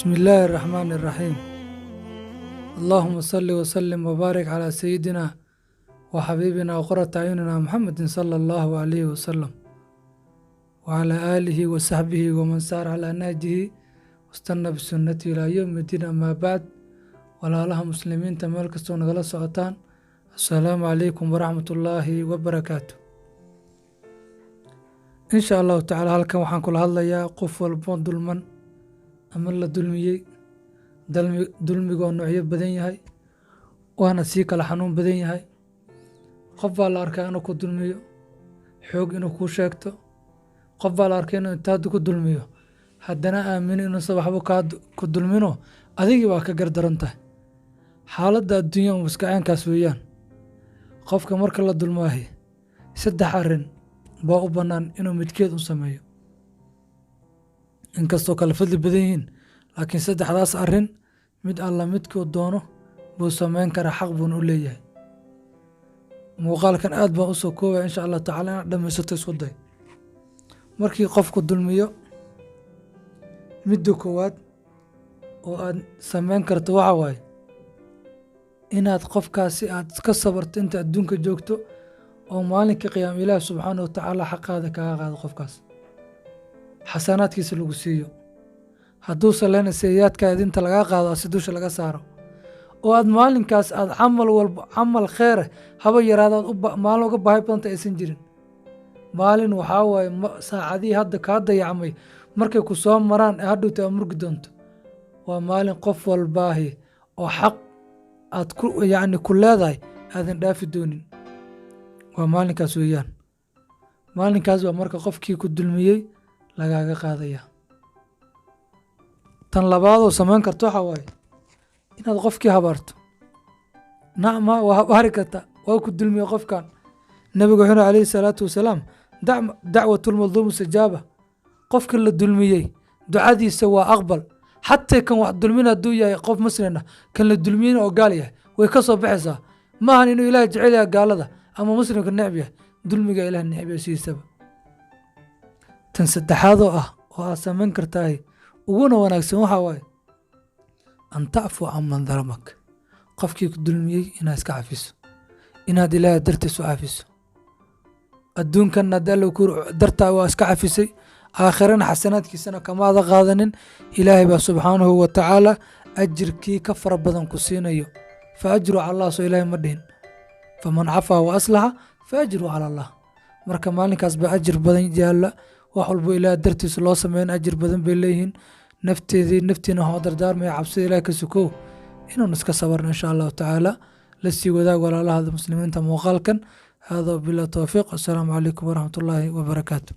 بسم الله الرحمن الرحيم. اللهم صل وسلم وبارك على سيدنا وحبيبنا وقرة أعيننا محمد صلى الله عليه وسلم، وعلى آله وصحبه ومن سار على نهجه واستنى بسنته إلى يوم الدين. أما بعد، walaalaha Muslimiinta meel kastoo nagala socotaan, assalaamu calaykum waraxmatullaahi wabarakaatu. Insha Allahu tacaala, halkan waxaan kula hadlayaa qof walbo dulman ama la dulmiyey. Dulmiga oo noocyo badan yahay, waana sii kala xanuun badan yahay. Qof baa la arkaa inuu ku dulmiyo xoog inuu kuu sheegto. Qof baa la arkay inuu intaad ku dulmiyo haddana aamino inuusan waxba kaa ku dulmino, adigii baa ka gardaran tahay. Xaaladda adduunya un iska weeyaan. Qofka marka la dulmaahi, saddex arrin baa u bannaan inuu midkeed u sameeyo, inkastoo kala fadli badan yihiin, laakiin saddexdaas arrin mid alla midkuu doono buu samayn karaa, xaq buuna u leeyahay. Muuqaalkan aad baan usoo koobaya, insha Allah tacala inaad dhammaysato isku day. Markii qofku dulmiyo, midda koowaad oo aad samayn karto waxa waaye inaad qofkaasi aad iska sabarto inta adduunka joogto, oo maalinka qiyaama Ilaah subxaana wa tacaala xaqaada kaga qaado qofkaas, xasanaadkiisa lagu siiyo. Hadduusan lehna, sayiyaadkaada inta lagaa qaado asi dusha laga saaro, oo aad maalinkaas aad camal walba, camal kheere haba yaraado, aad maalin uga baahi badanta aysan jirin. Maalin waxaa waaye saacadihii hadda kaa dayacmay markay ku soo maraan ee hadhowta aad murgi doonto. Waa maalin qof walbaahi oo xaq aad ku yacni ku leedahay aadan dhaafi doonin. Waa maalinkaas weeyaan. Maalinkaas waa marka qofkii ku dulmiyey lagaaga qaadaya. Tan labaadoo samayn karto waxaa waaye inaad qofkii habaarto. Nacma, waa habaari karta, waa ku dulmiyey qofkan. Nabigu wuxuu yidhi calayhi salaatu wasalaam: "Dacwatu lmadluum mustajaaba." Qofka la dulmiyey ducadiisa waa aqbal, xataa kan wax dulmin hadduu yahay qof muslim ah, kan la dulmiyeyna oo gaal yahay, way ka soo baxaysaa. Maahan inuu Ilaah jecel yahay gaalada ama muslimka necb yahay. Dulmiga Ilaah necb yahay sidiisaba. Tan saddexaadoo ah oo aad samayn kartahay uguna wanaagsan waxaa waaye an tacfu can man dalamak. Qofkii ku dulmiyey inaad iska cafiso, inaad Ilaahay dartiis u cafiso. Adduunkan hadda Alla ku dartaa waa iska cafisay, aakhirana xasanaadkiisana kamaada qaadanin. Ilaahay baa subxaanahu wa tacaala ajirkii ka fara badan ku siinayo. Fa ajru cala Allah, soo Ilaahay ma dhihin? Faman cafaa wa aslaxa fa ajru cala Allah. Marka maalinkaas baa ajir badan yaalla. Wax walbo Ilaah dartiisa loo sameyn ajir badan bay leeyihiin. Nafteedii naftiina waxaan u dardaarmaya cabsida Ilaah ka sukow inaanu iska sabarno, insha Allahu tacaala. La sii wadaag walaalahada Muslimiinta muuqaalkan. Hada wabilah towfiiq. Assalaamu calaykum waraxmat ullaahi wabarakaatu.